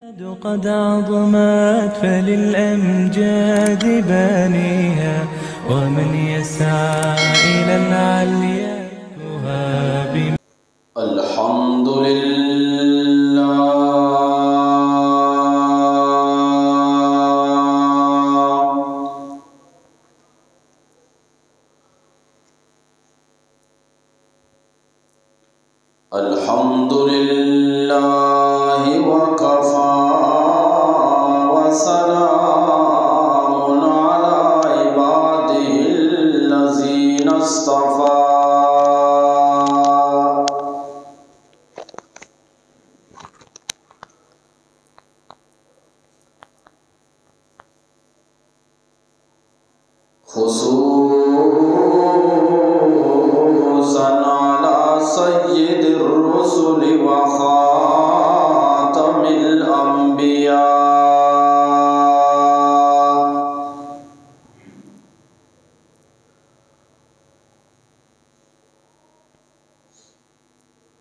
قد عظمت فللأمجاد بانيها، ومن يسعى إلى العليا يهاب. الحمد لله. الحمد لله وكفى وسلام على عباده الذين اصطفى. خصوصا على سيد الرسل وخاتم الأنبياء.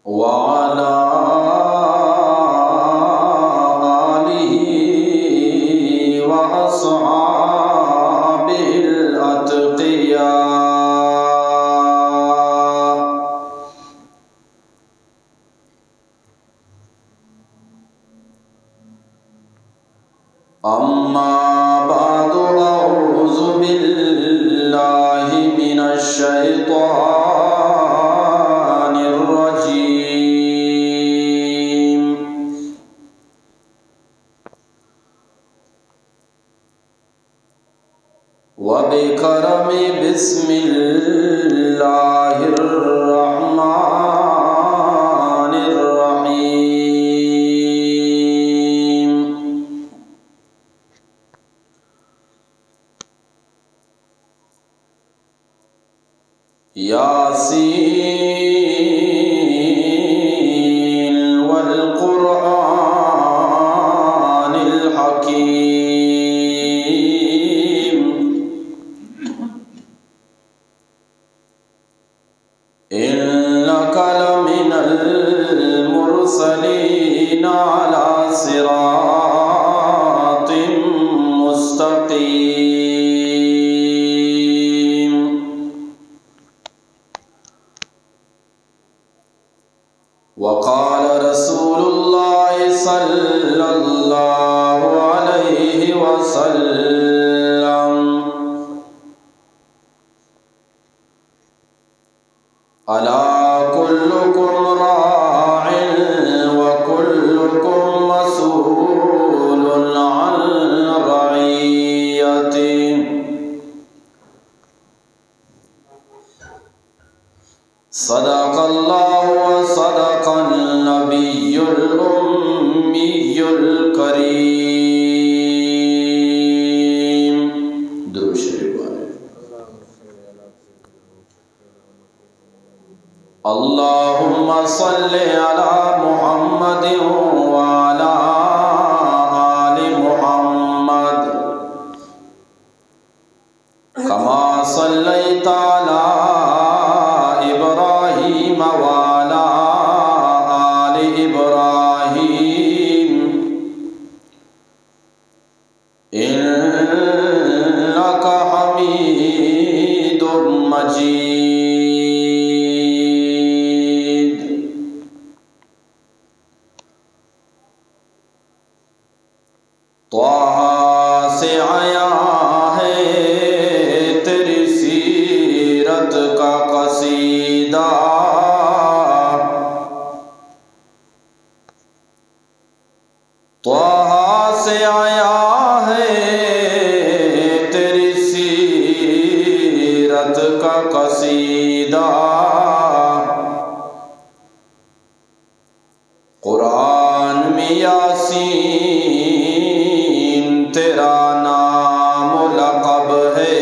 وعلى آله وأصحابه الأتقياء. أما بعد، أعوذ بالله من الشيطان الرجيم. وبكرم بسم الله الرحمن الرحيم. ياسين والقرآن الحكيم. إنك لمن المرسلين على صراط مستقيم. وقال رسول الله صلى الله عليه وسلم: ألا كلكم راع وكلكم مسؤول عن رعيته. صدق الله وصدق النبي الأمي الكريم. درود شریف بوانیں. اللهم صل على محمد وعلى آل محمد كما صليت على إبراهيم وعلى آل إبراهيم إنك حميد مجيد. طه سے عیاں ہے تیری سیرت کا قصیدہ، طه سے عیاں ہے تیری سیرت کا قصیدہ۔ قرآن میں یاسین تیرا نام و لقب ہے۔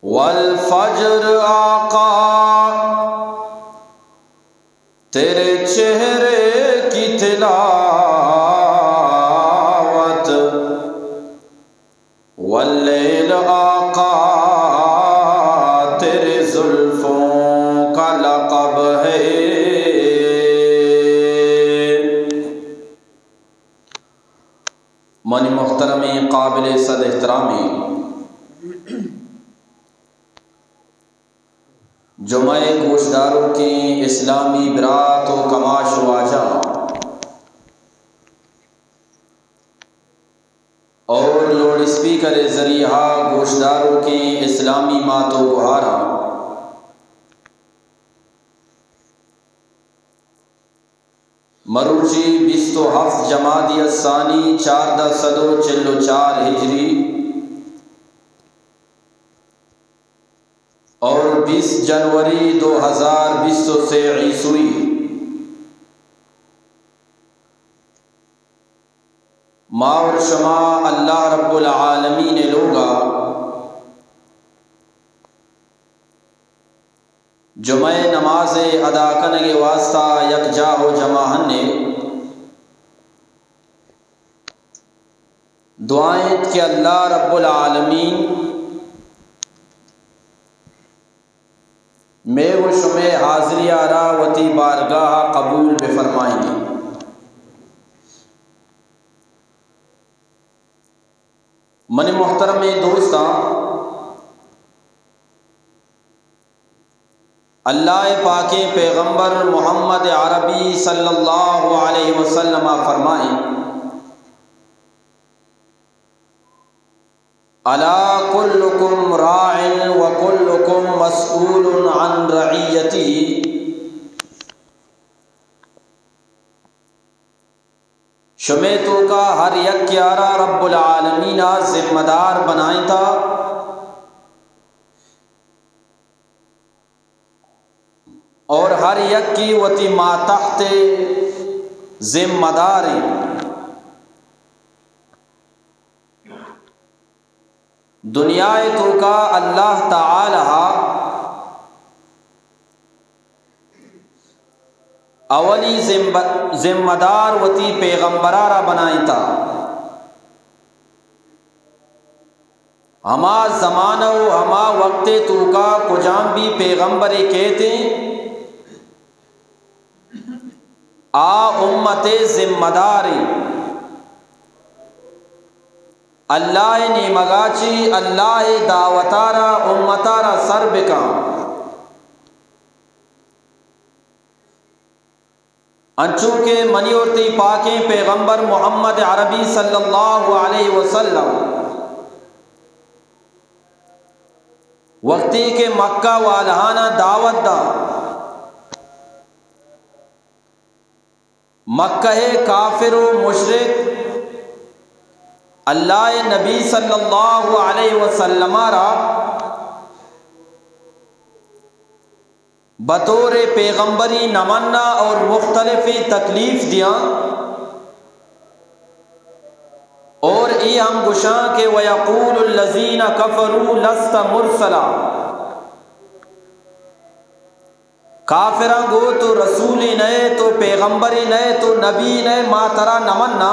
والفجر آقا تیرے چہرے کی تلاوت، واللیل آقا تیرے زلفوں کا لقب ہے۔ محترمیں، قابل صد احترامیں جمعہ ءِ گوشداروکیں اسلامی برات و کماش واجہ اور لوڈ اسپیکر ءِ ذریعہ گوشداروکیں اسلامی مات و گہاراں، مروچی بیست و ہفت جمادی الثانی چاردہ سد و چل و چار ہجری اور بیست جنوری دو ہزار بیست و سے عیسوی، ما اور شما اللہ رب العالمین ءِ لوگا جمعہ ءِ نماز ءِ ادا کنگ ءِ واسطہ یکجاہ و جمع ہن ایں۔ دعا انت کہ اللہ رب العالمین مئے و شمئے حاضری ءَ را وتی بارگاہ ءَ قبول بفرمائینی۔ منی محترمیں دوستاں، اللہ ءِ پاکیں پیغمبر محمد عربی صلی اللہ علیہ وسلم ءَ فرمائیں، الا کلکم راع و کلکم مسئول عن رعیتہ۔ شمے توکا ہر یکے ءَ را رب العالمین ءَ ذمہ دار بنائینتا اور ہر یکے وتی ماتحت ذمہ دار ایں۔ دنیا ءِ توکا اللہ تعالی ءَ اولی ذمہ، ذمہ دار وتی پیغمبر ءَ را بنائینتا۔ ہما زمانہ و ہما وقت ءِ توکا کجام بھی پیغمبرے کیت ایں، آ امت ءِ ذمہ دار ایں۔ اللہ ءِ نیمگا چی اللہ ءِ دعوت ءَ را امت ءَ را سر بکن۔ انچو کہ منی اور تئی پاکیں پیغمبر محمد عربی صلی اللہ علیہ وسلم وقتی کہ مکہ والہانا دعوت دا، مکہ ءِ کافر و مشرک اللہ ءِ نبی صلی اللہ علیہ وسلم ءَ را بطور پیغمبری نہ منا اور مختلف تکلیف دیاں، اور اے ہم گشاں کہ ویقول الذین کفروا لست مرسلا، کافراں گو تو رسولے نئے، تو پیغمبرے نئے، تو نبی نئے، ما ترا نہ منا۔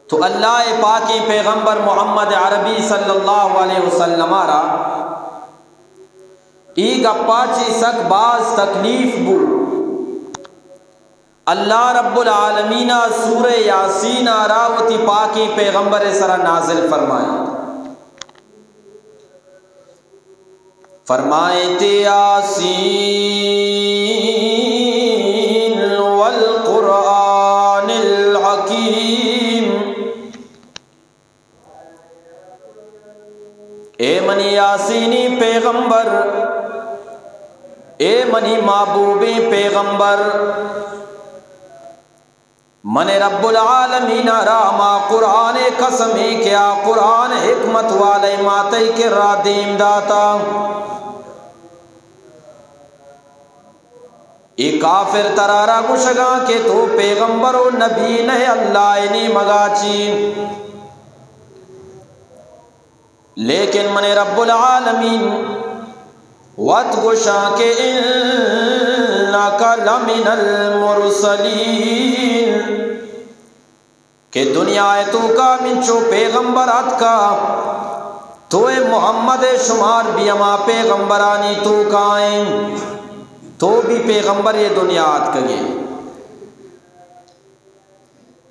تو اللہ ءِ پاکیں پیغمبر محمد عربی صلی اللہ علیہ وسلم ءَ را اے گپا چی سک باز تکلیف بو۔ اللہ رب العالمین ءَ سورہ یاسین ءَ را وتی پاکیں پیغمبر ءِ سرا نازل فرمائیں۔ فرمائیت، یاسین والقرآن الحکیم، اے منی یاسینی پیغمبر، اے منی محبوبیں پیغمبر، من رب العالمین ءَ را ہما قرآن ءِ قسم ایں کہ آ قرآن حکمت والے ما تئی کرا دیم داتا۔ اے کافر ترا را گشگاں کہ تو پیغمبر و نبی نہ، اللہ ءِ نیمگا چی۔ لیکن من رب العالمین وت گوشاں کہ انک لمن المرسلین، کہ دنیا ءِ توکا منچو پیغمبر اتکا، تو اے محمد ءِ شمار بھی ہما پیغمبرانی توکا ایں، تو بھی پیغمبر اے دنیا اتکگے۔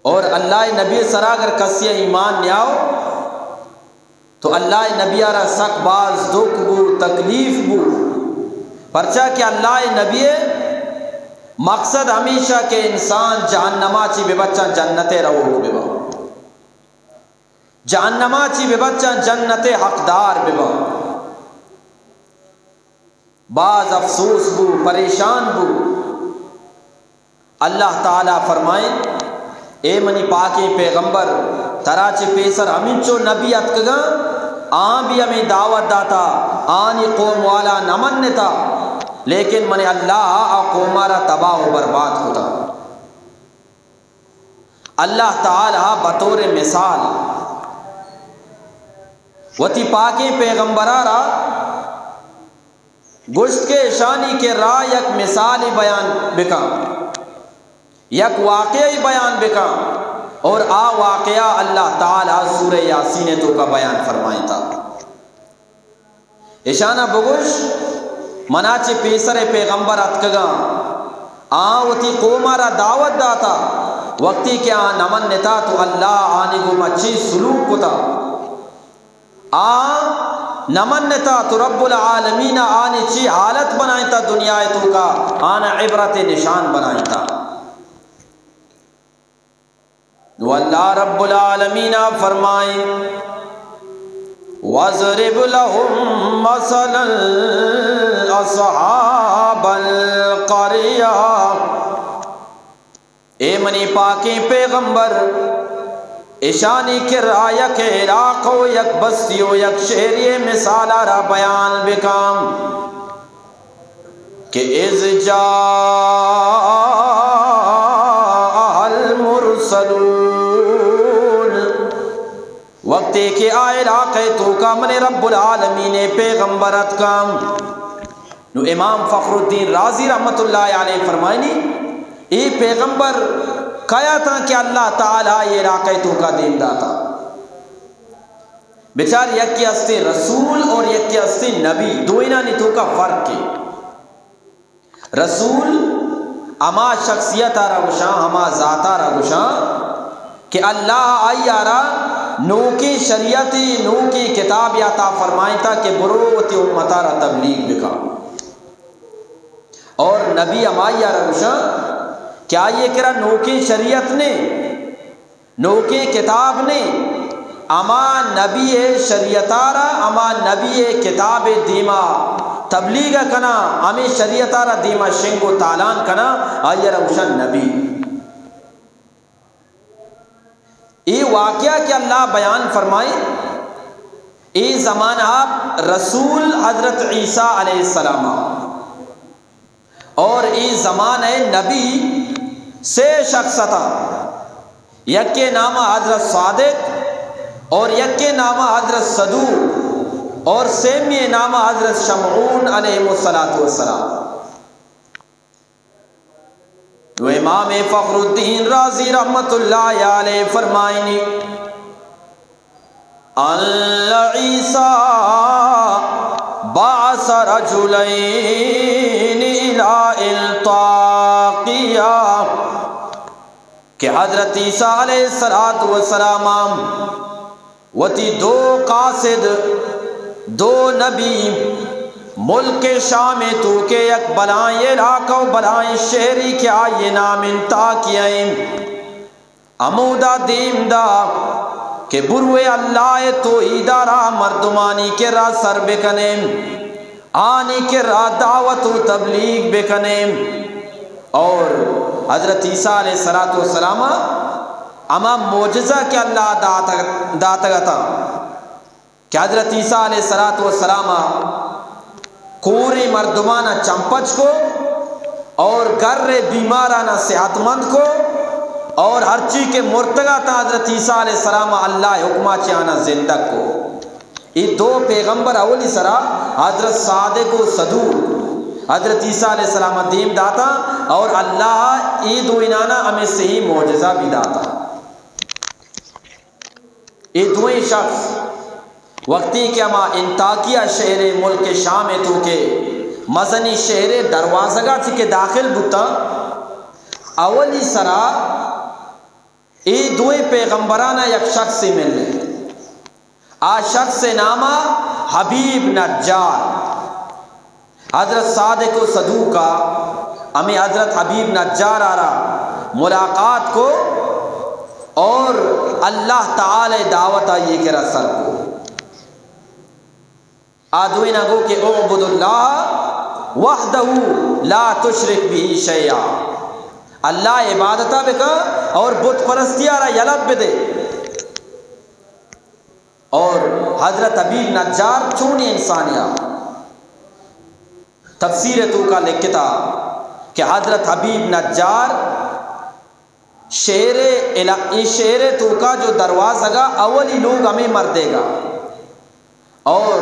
اور اللہ نبی سرا اگر کسی ایمان نیاو تو اللہ نبی را سک باز دکھ بو، تکلیف بو، پرچا کہ اللہ نبی مقصد ہمیشہ کہ انسان جہنما چی ببچاں جنت روک ببا، جہنما چی ببچاں جنت حقدار ببا۔ باز افسوس بو، پریشان بو۔ اللہ تعالی فرمائیں، اے منی پاکیں پیغمبر، ترا چہ پیسر ہمینچو نبی اتکگاں، آں بھی ہمیں دعوت داتا، آنی قوم والا نہ منتا، لیکن من اللہ آ قوما را تباہ و برباد کتا۔ اللہ تعالی بطور مثال وتی پاکیں پیغمبرا را گوشت کہ اشانی کرا یک مثالے بیان بکن، یک واقعے بیان بکن، اور آ واقعہ اللہ تعالی سورہ یاسین توکا بیان فرمائیتا۔ اشانا بگوش، منا چہ پیسر پیغمبر اتکگاں، آ وتی قوما را دعوت داتا، وقتی کہ آ نمنتا تو اللہ آنی گوما چی سلوک کتا۔ آ نمنتا تو رب العالمین آنی چی حالت بنائینتا دنیا توکا، آنا عبرت نشان بنائینتا۔ نو اللہ رب العالمین فرمائیں، وَاضْرِبْ لَهُمْ مَثَلًا أَصْحَابَ الْقَرْيَةِ، اے منی پاکیں پیغمبر، اشانی کرا یک علاقہ و یک بستی و یک شہری مثالا را بیان بکن کہ إِذْ جَاءَهَا الْمُرْسَلُونَ، وقتے کہ آ علاقہ توکا من رب العالمین پیغمبر اتکاں۔ نو امام فخر الدین رازی رحمت اللہ علیہ فرمائنی، اے پیغمبر کیا تاں کہ اللہ تعالی اے علاقہ توکا دیم داتا؟ بچار، یکے ہستے رسول اور یکے ہستے نبی، دوئینانی توکا فرق ہے۔ رسول ہما شخصیت را گوشاں، ہما ذات را گوشاں کہ اللہ آئی را نوکیں شریعت، نوکیں کتاب عطا فرمائیتا کہ برو وتی امتا را تبلیغ بکا۔ اور نبی ہمائی را گوشاں کہ آئی کرا نوکیں شریعت نے، نوکیں کتاب نے، ہما نبی شریعتا را، ہما نبی کتاب دیما تبلیغ کنا، ہمیں شریعتا را دیما شنگ و تالان کنا، آئی را گوشن نبی۔ اے واقعہ کہ اللہ بیان فرمائے، اے زمانہ رسول حضرت عیسیٰ علیہ السلام اور اے زمانہ نبی سے شخص اتاں، یکے نام حضرت صادق اور یکے نام حضرت صدوق اور سیمی نام حضرت شمعون علیہ الصلوۃ والسلام۔ تو امام فخر الدین رازی رحمت اللہ علیہ فرمائنی، أن عيسى بعث رجلين إلى أنطاكية، کہ حضرت عیسیٰ علیہ الصلوۃ والسلام وتی دو قاصد، دو نبی ملک شام توکے یک بلائیں علاقہ و بلائیں شہری کہ آئی نام انطاکیہ ایں۔ ہمودا دیم دا کہ بروے اللہ توحیدا را مردمانی کرا سر بکنیں، آنی کرا دعوت و تبلیغ بکنیں۔ اور حضرت عیسیٰ علیہ الصلوۃ والسلام ہما معجزہ کہ اللہ داتگ، داتگ اتاں، کہ حضرت عیسیٰ علیہ الصلوۃ والسلام کوریں مردمانا چمپچ کو اور گر بیمارانا صحت مند کو اور ہرچی کہ مرتگا تا حضرت عیسیٰ علیہ السلام اللہ حکما چہ آنا زندگ کو۔ اے دو پیغمبر اولی سرا حضرت صادق و صدوق حضرت عیسیٰ علیہ السلام دیم داتا اور اللہ اے دوئینانا ہمیں صحیح معجزہ بھی داتا۔ اے دوئیں شخص وقتی کہ ہما انطاکیہ شہر ملک شام توکے مزنی شہر دروازگا چہ کہ داخل بوتاں، اولی سرا اے دوئیں پیغمبرانا یک شخصے ملے۔ آ شخص نام حبیب نجار۔ حضرت صادق و صدوقا ہمیں حضرت حبیب نجار آرا ملاقات کو اور اللہ تعالی دعوت آئیے کرا سر کو۔ آ دوئینا گو کہ اعبد اللہ وحدہ لا تشرک بہ شیئا، اللہ عبادتا بکا اور بت پرستی آرا یلہ بدے۔ اور حضرت حبیب نجار چونی انسانیا؟ تفسیر توکا لکھتا کہ حضرت حبیب نجار شہر علا-، اے شہر توکا جو دروازگا اولی لوگ ہمیں مردے گا اور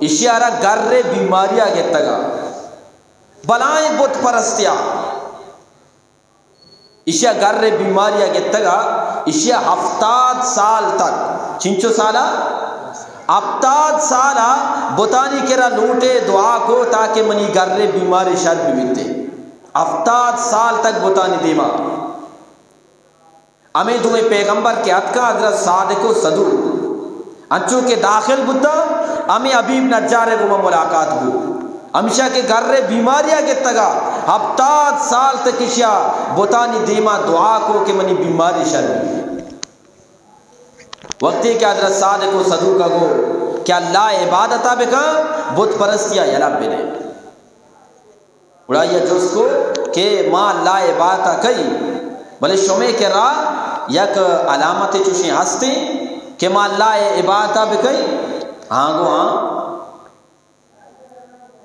اشیارا گر بیماریا گتگا، بلائیں بت پرستیا۔ اشیا گر بیماریا گتگا، اشیا ہفتاد سال تک، چنچو سالا؟ ہفتاد سالا بتانی کرا لوٹے دعا کو تاکہ منی گر بیماری شر بیتے۔ ہفتاد سال تک بتانی دیما۔ ہمیں دوئیں پیغمبر کہ اتکا حضرت صادق و صدوق، انچو کہ داخل بوتا، ہمیں حبیب نجار گوما ملاقات بو۔ ہمشہ کہ گر بیماریا گتگا، ہفتاد سال تک اشیا بتانی دیما دعا کو کہ منی بیماری شر بی۔ وقتی کہ حضرت صادق و صدوقا گو کہ اللہ عبادتا بکن، بت پرستیا یلہ بدے۔ گڑا آئیا جست کو کہ ما اللہ عبادتا کئی، بلے شمے کرا یک علامت چوشیں ہستیں کہ ما اللہ عبادتا بکئی؟ آں گو ہاں۔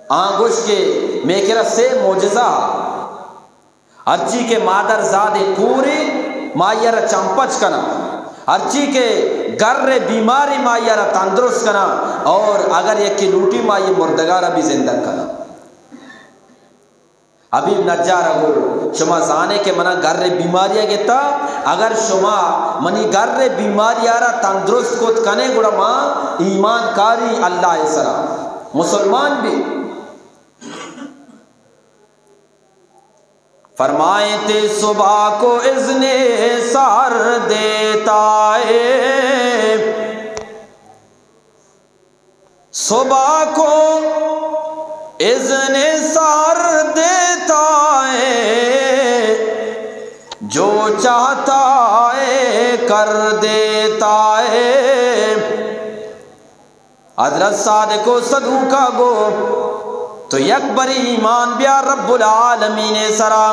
آں گوشت کہ مے کرا سے معجزہ، ہرچی کہ مادر زادے کورے، ما آئیارا چمپچ کناں، ہرچی کہ گر بیماری ما آئیارا تندرست کناں، اور اگر یکے لوٹی ما آئی مردگارا بھی زندگ کناں۔ حبیب نجارا گو، شما زانے کہ منا گر بیماریا گتا، اگر شما منی گر بیماریا را تندرست کت کنے گڑا ما ایمان کاری اللہ سرا، مسلمان بھی۔ فرمائے تے صبح کو اذن سحر دیتا ہے، صبح کو اذن سحر دیتا ہے، جو چاہتا ہے کر دیتا ہے۔ حضرت صادق و صدوقا گو، تو یک بری ایمان بیا رب العالمین سرا۔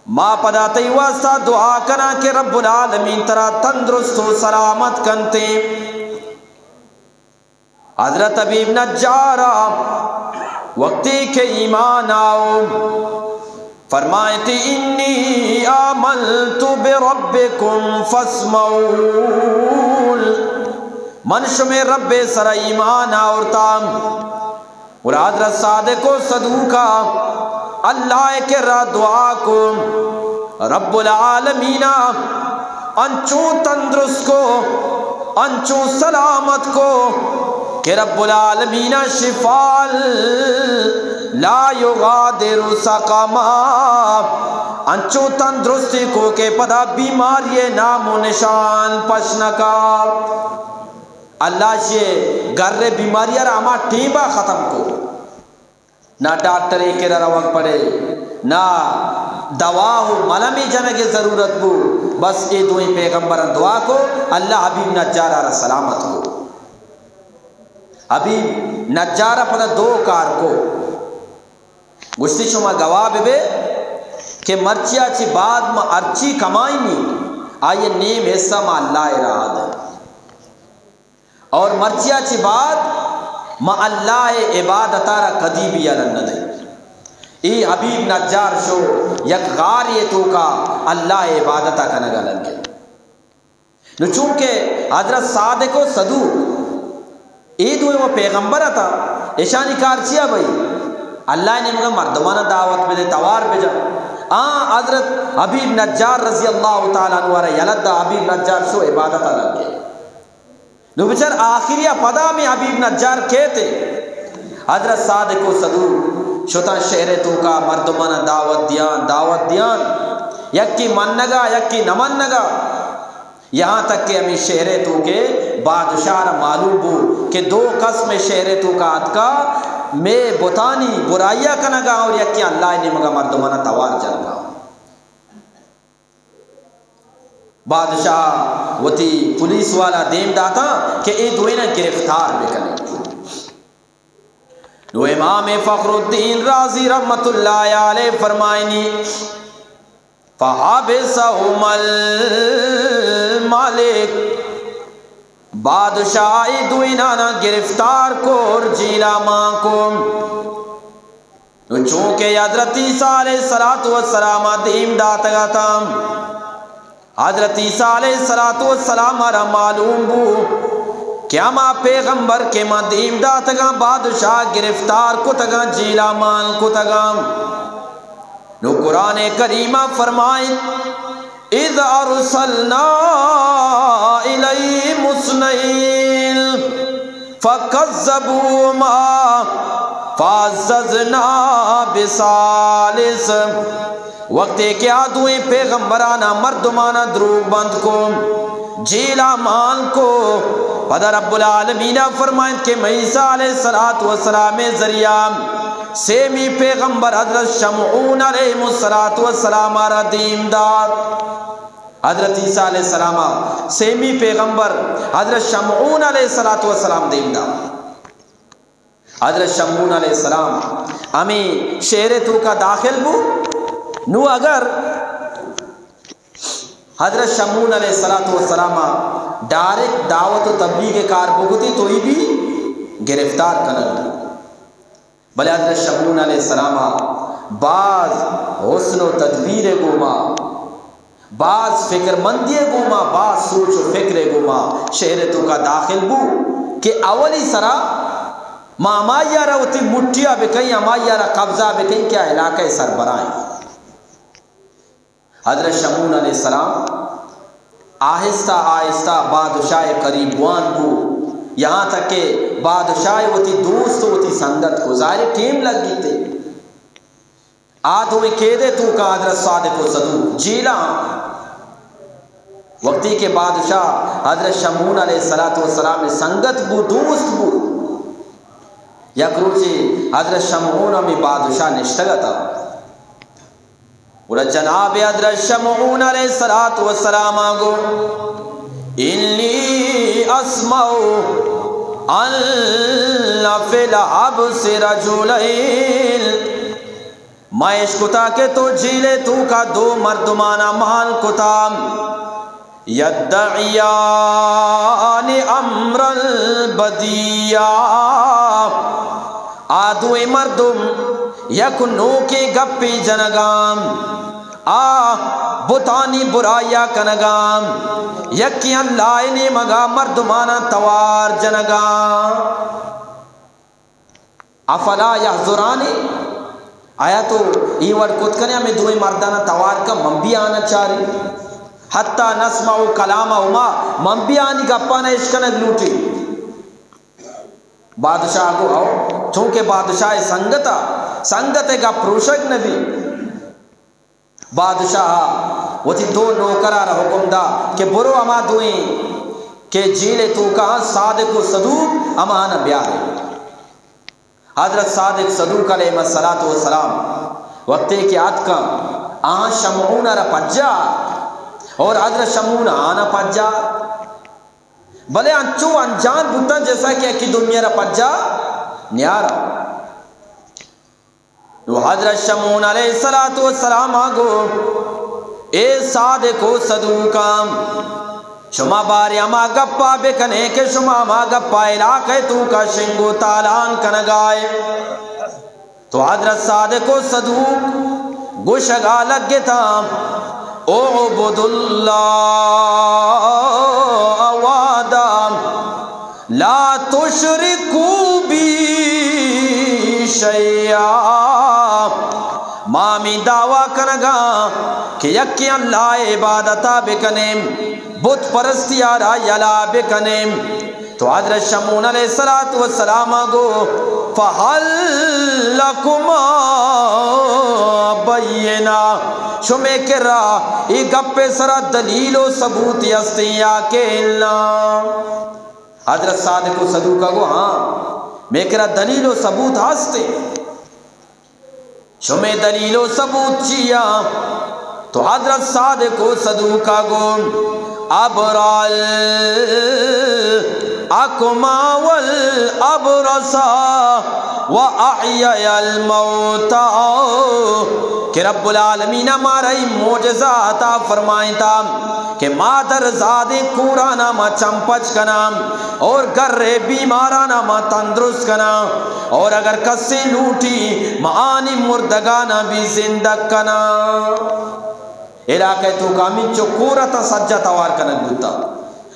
ما پدا تئی واسطہ دعا کناں کہ رب العالمین ترا تندرست و سلامت کنتے۔ حضرت حبیب نجارا وقتی کہ ایمان آؤ، فرمائیتی، انی آمنت بربکم فاسمعون، من شمے رب سرا ایمان آورتاں۔ اور حضرت صادق و صدوقا اللہ کرا دعا کو، رب العالمین انچو تندرست کو، انچو سلامت کو کہ رب العالمین شفا لا یغادر سقما، انچو تندرستی کو کہ پدا بیماری نام و نشان پش نکا۔ اللہ شے گر بیماری را ہما ٹیمبا ختم کو۔ نہ ڈاکٹرے کرا روگ پڑے، نہ دوا و ملمے جنگے ضرورت بو، بس اے دوئیں پیغمبراں دعا کو، اللہ حبیب نجارا را سلامت کو۔ حبیب نجارا پدا دو کار کو۔ گوشتی، شما گواہ ببے کہ مرچیا چی بعد ما ہرچی کمائینی، آئی نیم حصہ ما اللہ راہ دیں۔ اور مرچیا چی بعد ما اللہ عبادتا را کدی بھی یلہ نہ دیں۔ اے حبیب نجار شو یک غارے توکا اللہ عبادتا کنگا لگے۔ نو چونکہ حضرت صادق و صدوق اے دوئیں و پیغمبر اتا، اشانی کار چیا بھئی؟ اللہ نیمگا مردمانا دعوت بدے، توار بجا۔ آ حضرت حبیب نجار رضی اللہ تعالی عنہ را یلہ دا، حبیب نجار شو عبادتا لگے۔ نو بچار آخریا پدا ہمیں حبیب نجار کیتے؟ حضرت صادق و صدوق شتاں شہر توکا مردمانا دعوت دیان، دعوت دیان۔ یکی منگا، یکی نہ منگا۔ یہاں تک کہ ہمیں شہر ءِ توکا بادشاہ را معلوم بو کہ دو قسم شہر ءِ توکا آتکا، مئے بتانی برائیا کنگا اور یکی اللہ ءِ نیمگا مردمانا توار جنگا۔ بادشاہ وتی پولیس والا دیم داتا کہ اے دوئینا گرفتار بکنیں۔ نو امام فخر الدین رازی رحمت اللہ علیہ فرمائنی، فحبسهما الملك، بادشاہ اے دوئینانا گرفتار کو اور جیلا مان کو۔ نو چونکہ حضرت عیسیٰ علیہ الصلوۃ والسلام دیم داتگا تا، حضرت عیسیٰ علیہ الصلوۃ والسلام را معلوم بو کہ ہما پیغمبر کہ ما دیم داتگاں، بادشاہ گرفتار کتگاں، جیلا مان کتگاں۔ نو قرآن کریم فرمائے، اذ ارسلنا الیہم اثنین فکذبوہما فعززنا بثالث۔ وقتے کہ آ دوئیں پیغمبرانا مردمانا دروگ بند کو، جیلا مان کو، پدا رب العالمین فرمائنت کہ من عیسیٰ علیہ الصلوۃ والسلام ذریعہ سیمی پیغمبر حضرت شمعون علیہ الصلوۃ والسلام را دیم دات۔ حضرت عیسیٰ علیہ السلام سیمی پیغمبر حضرت شمعون علیہ الصلوۃ والسلام دیم دات۔ حضرت شمعون علیہ السلام ہمیں شہر توکا داخل بو۔ نو اگر حضرت شمعون علیہ الصلوۃ والسلام ڈائریکٹ دعوت و تبلیغ کار بکتی تو ای بھی گرفتار کنن۔ بلے حضرت شمعون علیہ السلام باز حسن و تدبیر گوما، باز فکرمندی گوما، باز سوچ و فکر گوما شہر توکا داخل بو کہ اولی سرا ما ہمائی را وتی مٹھیا بکئیں، ہمائی را قبضہ بکئیں کہ آ علاقہ سربراہ ہیں۔ حضرت شمعون علیہ السلام آہستہ آہستہ بادشاہ قریب بوان بو، یہاں تک کہ بادشاہ وتی دوست و وتی سنگت کو۔ ظاہر ٹیم لگ گیتے۔ آ دوئیں قیدے توکا حضرت صادق و صدوق جیلا۔ وقتی کہ بادشاہ حضرت شمعون علیہ الصلوۃ والسلام سنگت بو، دوست بو، یک روچے حضرت شمعون ہمیں بادشاہ نشتگ اتاں۔ گڑا جناب حضرت شمعون علیہ الصلوۃ والسلام گو، انی اسمع ان فی الحبس رجلین، ما اشکتا کہ تو جیلے توکا دو مردمانا مان کتا، یدعیان امرا بدیعا، آ دوئیں مردم یک نوکیں گپے جنگاں، آ بتانی برائیا کنگاں، یکے اللہ نیمگا مردمانا توار جنگاں۔ افلا یحضرانی، آیا تو ای وڑ کت کنے ہمیں دوئیں مردانا توار کا، من بھی آنا چاری، حتی نسمع کلامہما، من بھی آنی گپانا اشکنگ لوٹی۔ بادشاہ گو او، چونکہ بادشاہ سنگتا، سنگت گپ پروشگ نبی۔ بادشاہ وتی دو نوکرا را حکم دا کہ برو ہما دوئیں کہ جیل توکا صادق و صدوق، ہمانا بیارے۔ حضرت صادق صدوق علیہ الصلوۃ والسلام وقتے کہ آتکاں، آہاں شمعون را پجا اور حضرت شمعون آنا پجا، بلے انچو انجان بوتاں جیسا کہ یکی دومی را پجا نیارا۔ نو حضرت شمعون علیہ الصلوۃ والسلام گو، اے صادق و صدوقاں، شما بارے ہما گپا بکنے کہ شما ہما گپا علاقہ توکا شنگ و تالان کنگائے۔ تو حضرت صادق و صدوق گوشگا لگتا، اعبدوا اللہ وحدہ لا تشرکوا بی شیئا۔ ما ہمیں دعویٰ کنگا کہ یکیں اللہ عبادتا بکنیں، بت پرستیا را یلا بکنیں۔ تو حضرت شمعون علیہ الصلوۃ والسلام گو، فہل لکما بینہ، شمے کرا اے گپے سرا دلیل و ثبوت ہستیں یا کہ انا؟ حضرت صادق و صدوقا گو، ہاں، مے کرا دلیل و ثبوت ہستیں۔ شمے دلیل و ثبوت چیا؟ تو حضرت صادق و صدوقا گو، ابرا الاکمہ والابرص و احیی الموتی، کہ رب العالمین مارا ای معجزہ عطا فرمائیں تا کہ ما در زادیں کورانا ما چمپچ کناں اور گرے بیمارانا ما تندرست کناں، اور اگر کسے لوٹی ما آنی مردگانا بھی زندگ کناں۔ علاقہ توکا ہمینچو کور اتاں سجا توار کنگ بوتا،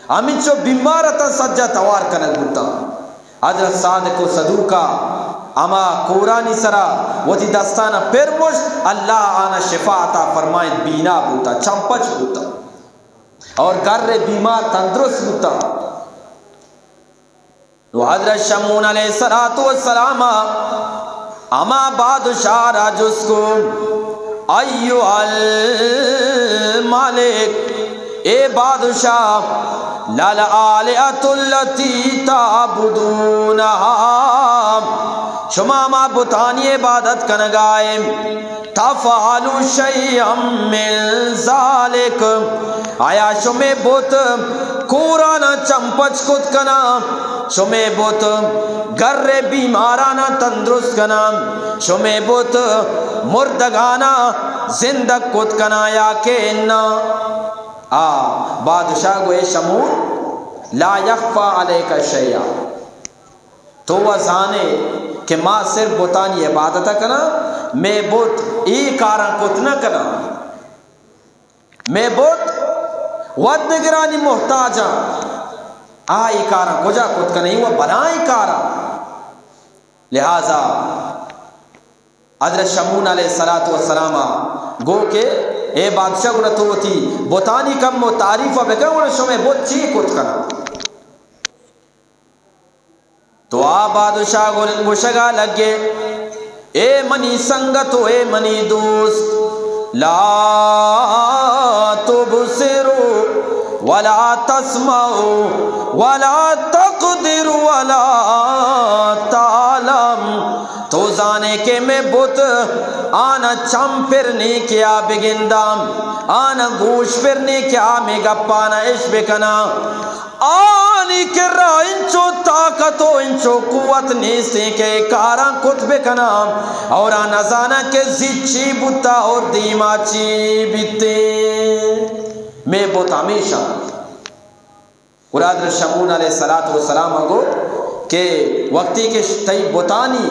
ہمینچو بیمار اتاں سجا توار کنگ بوتا۔ حضرت صادق و صدوقا ہما کورانی سرا وتی دستانا پر مشت، اللہ آنا شفا عطا فرمائیں، بینا بوتا، چمپچ بوتا اور گر بیمار تندرست بوتا۔ نو حضرت شمعون علیہ الصلوۃ والسلام ہما بادشاہ را جست کو، ایھا الملک، اے بادشاہ، للآلہۃ التی تعبدونہا، شما ہما بتانی عبادت کنگائے، تفعل شیئا من ذلک، آیا شمے بت کورانا چمپچ کت کناں؟ شمے بت گر بیمارانا تندرست کناں؟ شمے بت مردگانا زندگ کت کناں یا کہ انا؟ آ بادشاہ گو، اے شمعون، لا یخفی علیک شیئا، تو و زانے کہ ما صرف بتانی عبادت کناں، مے بت اے کاراں کت نہ کناں۔ مے بت ودگرانی محتاجاں، آ اے کاراں کجا کت کناں؟ اے و بلائیں کاراں۔ لہذا حضرت شمعون علیہ الصلوۃ والسلام گو کہ اے بادشاہ، گڑا تو وتی بتانی کم و تعریف بکن، گڑا شمے بت چی کت کناں؟ تو آ بادشاہ گل گوشگا لگے، اے منی سنگت و اے منی دوست، لا تبصر ولا تسمع ولا تقدر ولا تعلم۔ تو زانے کہ مے بت آنا چم پر نی کہ آ بگنداں، آنا گوش پر نی کہ آ مے گپانا اش بکناں۔ آنی کرا انچو طاقت و انچو قوت نیستیں کہ اے کاراں کت بکناں، اور آ نزاناں کہ زی چی بوتا اور دیما چی بیتیں۔ مے بت ہمیشاں۔ گڑا حضرت شمعون علیہ الصلوۃ والسلام گو کہ وقتی کہ تئی بتانی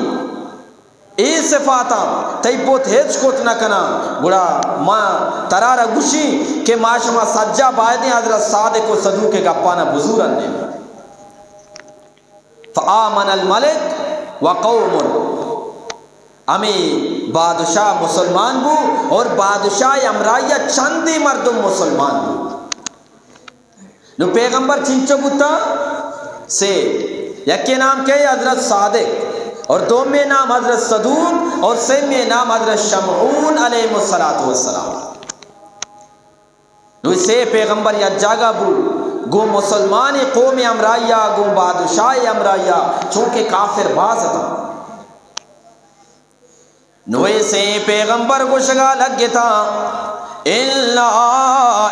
اے صفاتاں، تئی بت ہچ کت نہ کناں، گڑا ما ترا را گوشیں کہ ما شما سجا بایدیں حضرت صادق و صدوق گپانا بزورن۔ فآمن الملک و قوم، ہمے بادشاہ مسلمان بو اور بادشاہ ہمراہیا چندے مردم مسلمان بو۔ نو پیغمبر چنچو بوتا؟ سے۔ یکے نام کہ حضرت صادق، اور دومے نام حضرت صدوق، اور سیمے نام حضرت شمعون علیہ الصلوۃ والسلام۔ نو سے پیغمبر یک جاگہ بو، گوں مسلمانی قوم ہمراہیا، گوں بادشاہ ہمراہیا، چونکہ کافر باز اتاں۔ نو اے سے پیغمبر گوشگا لگتاں، انا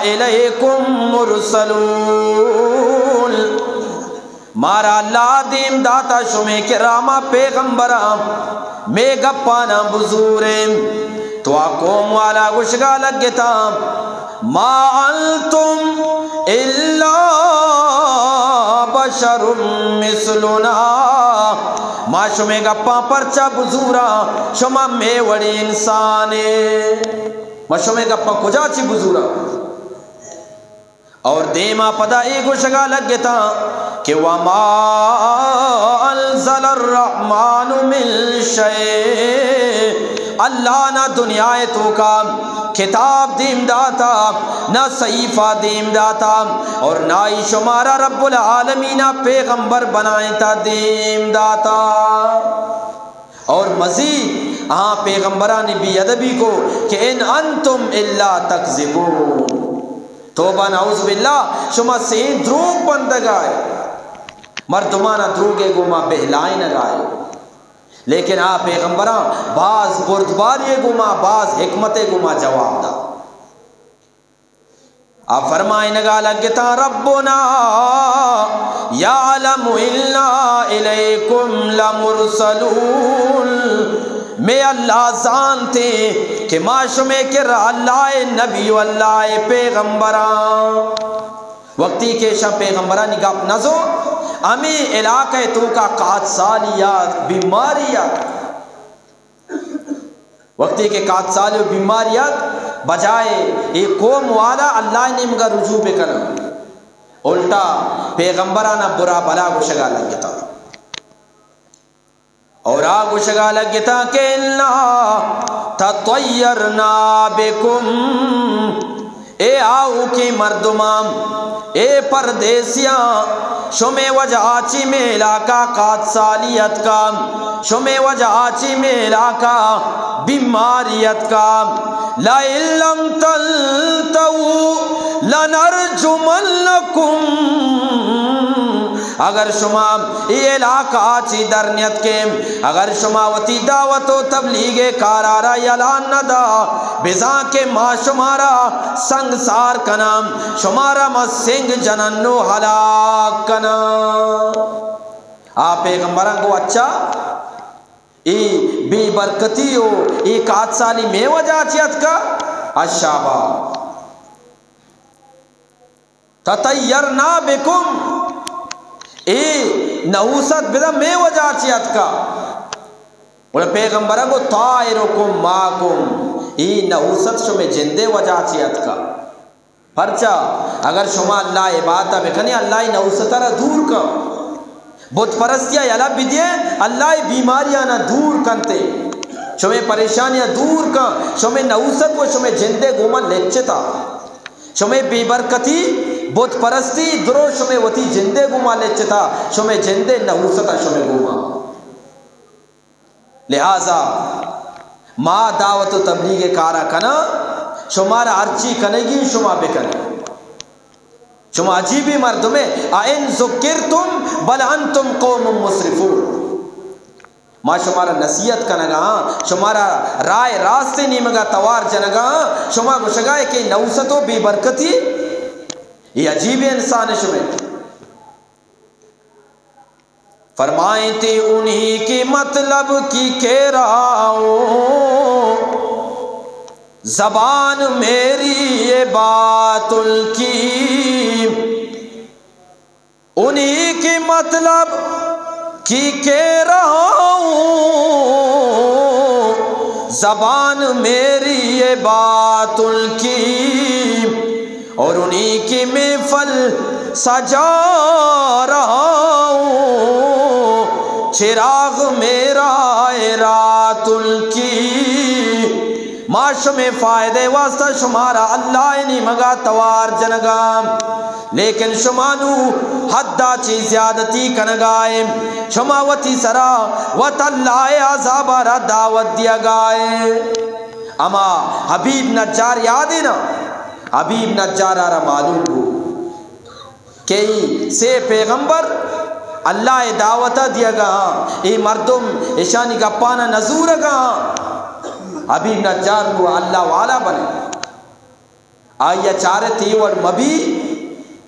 الیکم مرسلون، مارا اللہ دیم داتا شمے کرا ما پیغمبراں، مے گپاناں بزوریں۔ تو آ قوم والا گوشگا لگتاں، ما انتم الا بشر مثلنا، ما شمے گپاں پرچا بزوراں؟ شما مے وڑیں انسانے، ما شمے گپاں کجا چی بزوراں؟ اور دیما پدا اے گوشگا لگتاں کہ وما انزل الرحمن من شیء، اللہ نہ دنیا توکا کتاب دیم داتا، نہ صحیفہ دیم داتا، اور نہ ہی شمارا رب العالمین پیغمبر بنائیں تا دیم داتا۔ اور مزید آ پیغمبرانی بے ادبی کو کہ ان انتم الا تکذبون۔ توبہ نعوذ باللہ، شما سین دروگ بندگائے، مردمانا دروگے گوما بہلائینگائے۔ لیکن آ پیغمبراں باز بردباری گوما، باز حکمت گوما جواب دا۔ آ فرمائینگا لگتا، ربنا یعلم انا الیکم لمرسلون۔ مے اللہ زانتے کہ ما شمے کرا اللہ نبی و اللہ پیغمبراں۔ وقتی کہ ایشاں پیغمبرانی گپ نزو، ہمے علاقہ توکا قحط سالی ات، بیماری ات۔ وقتی کہ قحط سالی و بیماری ات، بجائے اے قوم والا اللہ نیمگا رجوع بکنن، الٹا پیغمبرانا برا بلا گوشگا لگتا۔ اور آ گوشگا لگتا کہ انا تطیرنا بکم، اے آؤکیں مردماں، اے پردیسیاں، شمے وجہ چی مے علاقہ قحط سالی اتکا، شمے وجہ چی مے علاقہ بیماری اتکا۔ لئن لم تنتهوا لنرجمنکم۔ اگر شما اے علاقہ چی در نیتکے، اگر شما وتی دعوت و تبلیغ کارا را یلہ ندا، بزاں کہ ما شمارا سنگسار کناں، شمارا ما سنگ جنن و ہلاک کناں۔ آ پیغمبراں گو، اچھا، اے بے برکتی و اے قحط سالی مے وجہ چی اتکا؟ اشابا۔ تطیرنا بکم، اے نحوست بزاں مے وجہ چی اتکا۔ گڑا پیغمبر گو، طائرکم معکم، اے نحوست شمے جندے وجہ چی اتکا۔ پرچا؟ اگر شما اللہ عبادت بکنے، اللہ اے نحوست را دور کن۔ بت پرستی ء یلہ بدیے، اللہ اے بیماریانا دور کنتے، شمے پریشانیاں دور کن، شمے نحوست و شمے جندے گوما لچتا۔ شمے بے برکتی، بت پرستی، درو شمے وتی جندے گوما لچتا، شمے جندے نحوستا شمے گوما۔ لہذا ما دعوت و تبلیغ کارا کناں، شمارا ہرچی کنگی شما بکنے۔ شما عجیبیں مردمے، اَإِن ذُكِّرْتُم بَلْ أَنتُم قَوْمٌ مُّسْرِفُونَ۔ ما شمارا نصیحت کنگا ہاں، شمارا راہ راست نیمگا توار جنگا ہاں، شما گوشگائے کہ نحوست و بے برکتی، اے عجیبیں انسان شمے۔ فرمائیں تے انہی کے مطلب کی کہہ رہا ہوں، زبان میری یہ بات الکی، انہی کے مطلب کی کہہ رہا ہوں، زبان میری یہ بات الکی، اور انہی کی محفل سجا رہا ہوں، چراغ میرا ہے رات الکی۔ ما شمے فائدے واسطہ شمارا اللہ ء نیمگا توار جنگا، لیکن شما نو حدا چی زیادتی کنگائے، شما وتی سرا وت اللہ ء عذابا را دعوت دیگائے۔ اما حبیب نجار یاد ہے نا؟ حبیب نجار آرا معلوم بو کہ ای سے پیغمبر اللہ ء دعوت دیگا ہاں، ای مردم اشانی گپانا نزورگا ہاں۔ حبیب نجار نو اللہ والا بنے۔ آئی ء چارت ای وڑ مبی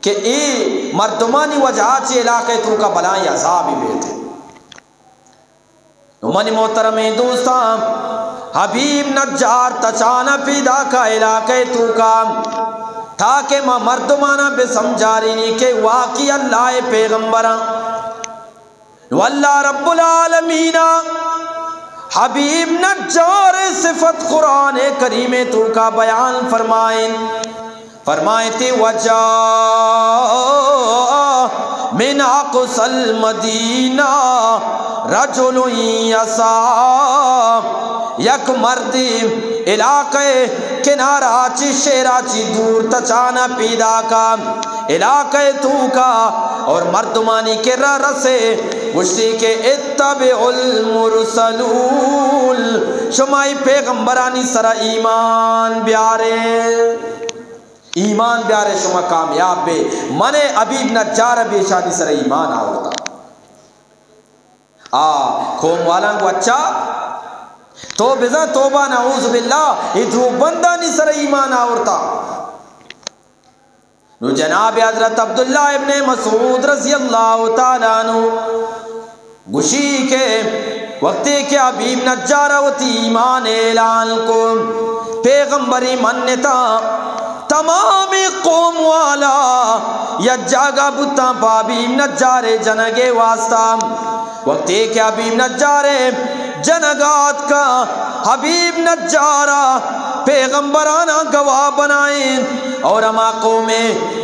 کہ ای مردمانی وجہ چی علاقہ توکا بلائیں عذابی بیتے۔ نو منی محترمیں دوستاں، حبیب نجار تچانہ پیداکا علاقہ توکا، تاکہ ما مردمانا بہ سمجھارینی کہ واقعی اللہ ء پیغمبراں۔ نو اللہ رب العالمین حبیب نجار صفت قرآن کریم توکا بیان فرمائیں۔ فرمائیتی، وجاء من اقصی المدینہ رجل یسعی، یک مردی علاقہ کنارا چی، شہرا چی دور تچانا پیداکا، علاقہ توکا اور مردمانی کرا رسے، گوشتی کہ اتبعوا المرسلون، شما ای پیغمبرانی سرا ایمان بیارے، ایمان بیارے، شما کامیاب بے۔ من حبیب نجار بیشانی سرا ایمان آورتا۔ آ قوم والاں گو اچھا، تو بزاں توبہ نعوذ باللہ، ای دروگ بندانی سرا ایمان آورتا۔ نو جناب حضرت عبداللہ ابن مسعود رضی اللہ تعالی عنہ گوشی کہ وقتی کہ حبیب نجار وتی ایمان اعلان کو، پیغمبری منتا، تمام قوم والا یک جاگہ بوتاں پہ حبیب نجار جنگے واسطہ۔ وقتی کہ حبیب نجار جنگات کا، حبیب نجارا پیغمبرانا گواہ بنائیں اور ہما قوم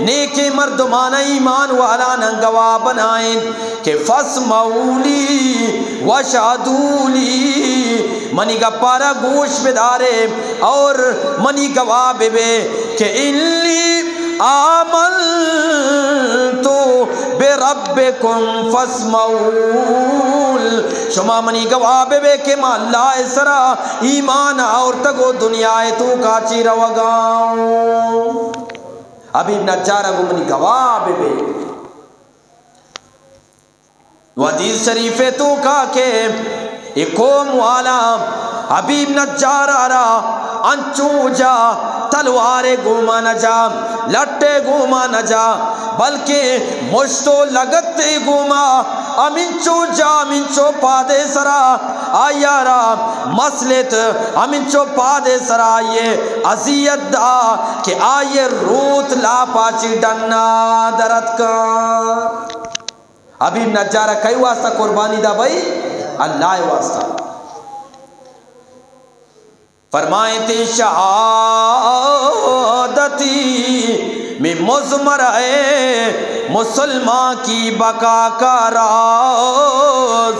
نیکیں مردمانا ایمان والانا گواہ بنائیں کہ فاسمعوا لی واشہدوا لی، منی گپارا گوش بدارے اور منی گواہ ببے کہ انی آمنت بربکم فاسمعون، شما منی گواہ ببے کہ ما اللہ سرا ایمان آورتگ و دنیا توکا چی روگاؤں۔ حبیب نجار گو منی گواہ ببے۔ و حدیث شریف توکا کہ اے قوم والا حبیب نجارا را انچو جا تلوارے گوما نجا، لٹے گوما نجا، بلکہ مشت و لگتے گوما ہمینچو جا، ہمینچو پادے سرا آیا را مسلت، ہمینچو پادے سرا آئیے اذیت دا کہ آئیے روت لاپا چی ڈنا درتکا۔ حبیب نجارہ کئی واسطہ قربانی دا بھائی؟ اللہ واسطہ۔ فرمائیں تے شہادتی میں مضمر ہے مسلمان کی بقا کا راز۔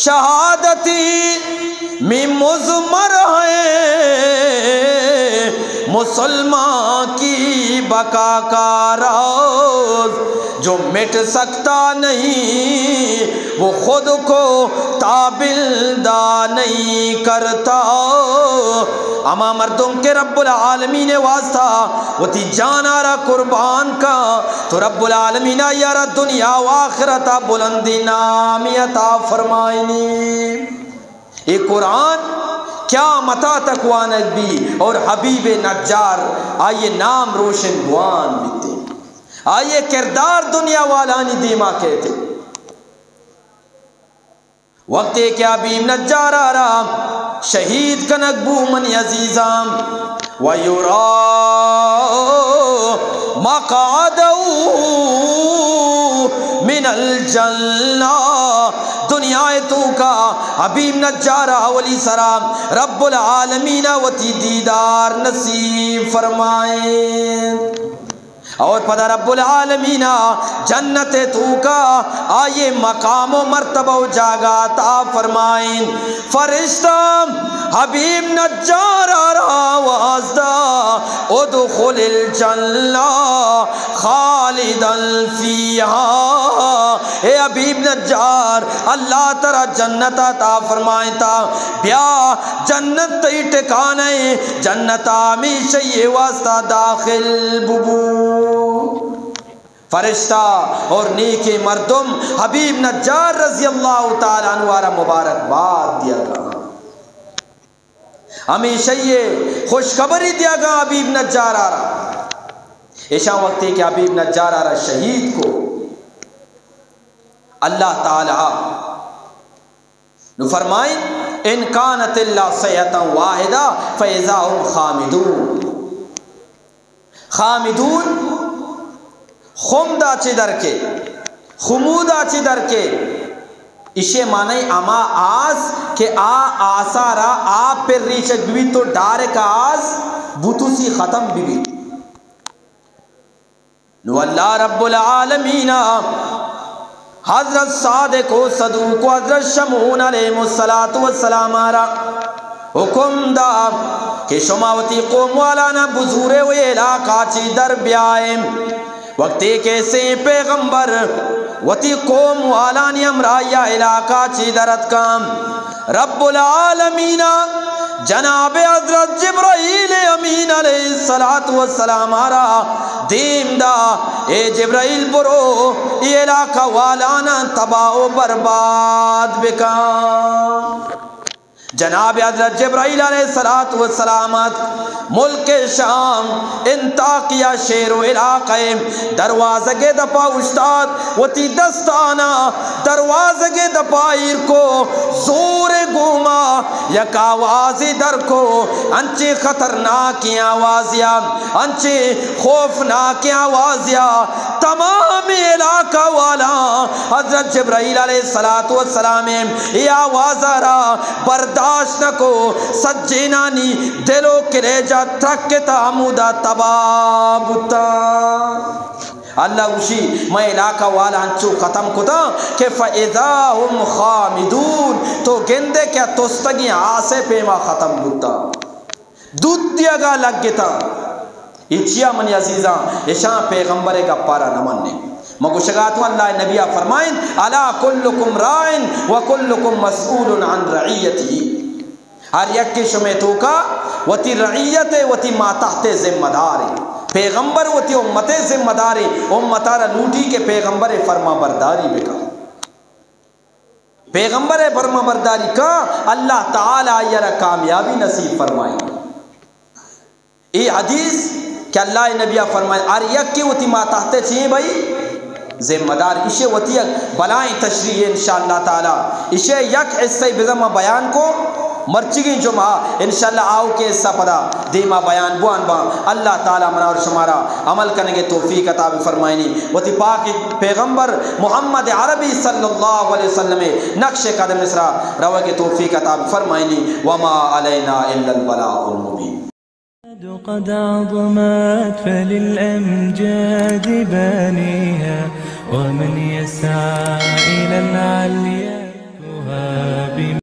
شہادتی میں مضمر ہے مسلمان کی بقا کا راز، جو مٹ سکتا نہیں وہ خود کو تابندہ نہیں کرتا۔ ہما مردم کہ رب العالمین واسطہ وتی جانا را قربان کا، تو رب العالمین آیا را دنیا و آخرتا بلندی نامی عطا فرمائنی۔ اے قرآن قیامتا تک وانگ بی اور حبیب نجار آئیے نام روشن بوان بیتے، آئیے کردار دنیا والانی دیما کہتے۔ وقتے کہ حبیب نجارہ را شہید کنگ بو منی عزیزاں، و یرا مقعدہ من الجنہ، دنیا توکا حبیب نجارہ اولی سرا رب العالمین وتی دیدار نصیب فرمائیں۔ اور پدا رب العالمین جنت توکا آئیے مقام و مرتبہ و جاگہ عطا فرمائیں۔ فرشتہ حبیب نجار را آواز دا، ادخل الجنہ خالدا فیہا۔ اے حبیب نجار، اللہ ترا جنت عطا فرمائیں تا، بیا جنت تئی ٹکانہ ایں، جنت ہمیشہ یہ واسطہ داخل ببو۔ فرشتہ اور نیکیں مردم حبیب نجار رضی اللہ تعالی عنہ را مبارکباد دیا گا، ہمیشہ یہ خوشخبری دیا گا حبیب نجار را۔ ایشاں وقتے کہ حبیب نجار را شہید کو، اللہ تعالی نو فرمائیں، ان کانت الا صیحة واحدہ فاذا هم خامدون۔ خامدون، خمدا چہ در کے، خمودا چہ در کے، ایشی معنی ہما آس کہ آ آسا را آپ پر ریچگ ببیت تو ڈائریکٹ آس بوتوسی ختم ببیت۔ نو اللہ رب العالمین حضرت صادق و صدوق و حضرت شمعون علیہ الصلوۃ والسلام را حکم دا کہ شما وتی قوم والانا بزورے و علاقہ چی در بیائے۔ وقتے کہ سے پیغمبر وتی قوم والانی ہمراہیا علاقہ چی در اتکاں۔ رب العالمین جناب حضرت جبرائیل امین علیہ الصلوۃ والسلام را دیم دا، اے جبرائیل، برو اے علاقہ والاناں تباہ و برباد بکاں۔ جناب حضرت جبرائیل علیہ الصلوۃ والسلام ات، ملک شام، انطاکیہ شہر و علاقہ، دروازگ دپا اوشتات، وتی دستانا دروازگ دپا ایر کو، زور گوما یک آوازی در کو، انچیں خطرناکیں آوازیا، انچیں خوفناکیں آوازیا، تمام علاقہ والا حضرت جبرائیل علیہ الصلوۃ والسلام اے آوازا را برداشت نہ کو، سجینانی دل و کلیجہ ترکتا، ہمودا تباہ بوتا۔ اللہ گوشی، من علاقہ والا انچو ختم کتا کہ فاذا هم خامدون، تو گندے کہ تستگیں آسے پیما ختم بوتا۔ دود دیگا لگتاں۔ اے چیا منی عزیزاں، اشاں پیغمبر گپارا نہ منیں۔ ما گوشگاتوں، اللہ نبیا فرمائن، الا کلکم راع و کلکم مسئول عن رعیتہ۔ ہر یکے شمے توکا وتی رعیت، وتی ماتحت ذمہ دار۔ پیغمبر وتی امت ذمہ دار، امتارا لوٹی کہ پیغمبر فرما برداری بکن۔ پیغمبر ء فرما برداری کاں، اللہ تعالی آئی ء را کامیابی نصیب فرمائی۔ اے حدیث کہ اللہ ء نبی ء فرمائے، ہر یکے وتی ماتحت ء چے بھئی ذمہ دار، ایشی وتی یک بلائیں تشریح انشاءاللہ تعالی۔ ایشی یک حصہ بزاں ما بیان کو، مرچیگیں جمعہ انشاءاللہ آؤکیں حصہ پدا دیما بیان بوان باں۔ اللہ تعالی منا اور شمارا عمل کنگے توفیق عطا بفرمائنی۔ وتی پاک پیغمبر محمد عربی صلی اللہ علیہ وسلم نقش قدم اسرا روگ توفیق عطا بفرمائنی۔ وما علینا الا البلاغ المبین۔ قد عظمت فللأمجاد بانيها، ومن يسعى إلى العليا